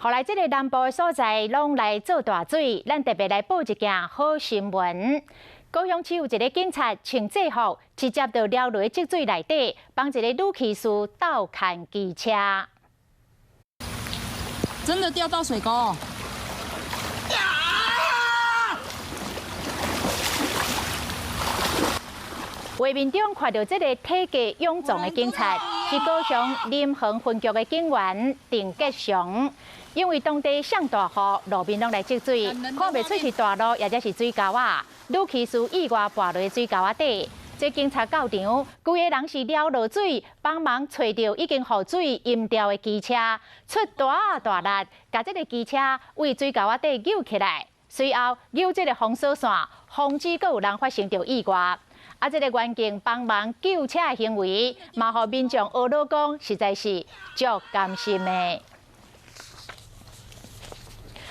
予來這个南部的所在攏來做大水，咱特別來報一件好新聞。高雄市有一个警察穿制服，直接就撩落積水內底，幫一個女騎士鬥牽機車。真的掉到水溝！啊！畫面中看著這个體格勇壯的警察，是高雄林園分局的警員鄭杰祥。因為當地下大雨，路面攏來積水，看袂出是大路，抑者是水溝仔。女騎士意外跋落水溝仔底，這警察到場，規个人是撩落水，幫忙揣著已經予水淹掉的機車，出大大力，共這个機車對水溝仔底扭起來。隨後扭這个封鎖線，防止閣有人發生著意外。啊，這个員警幫忙救車的行為，嘛予民眾呵咾講，實在是足甘心的。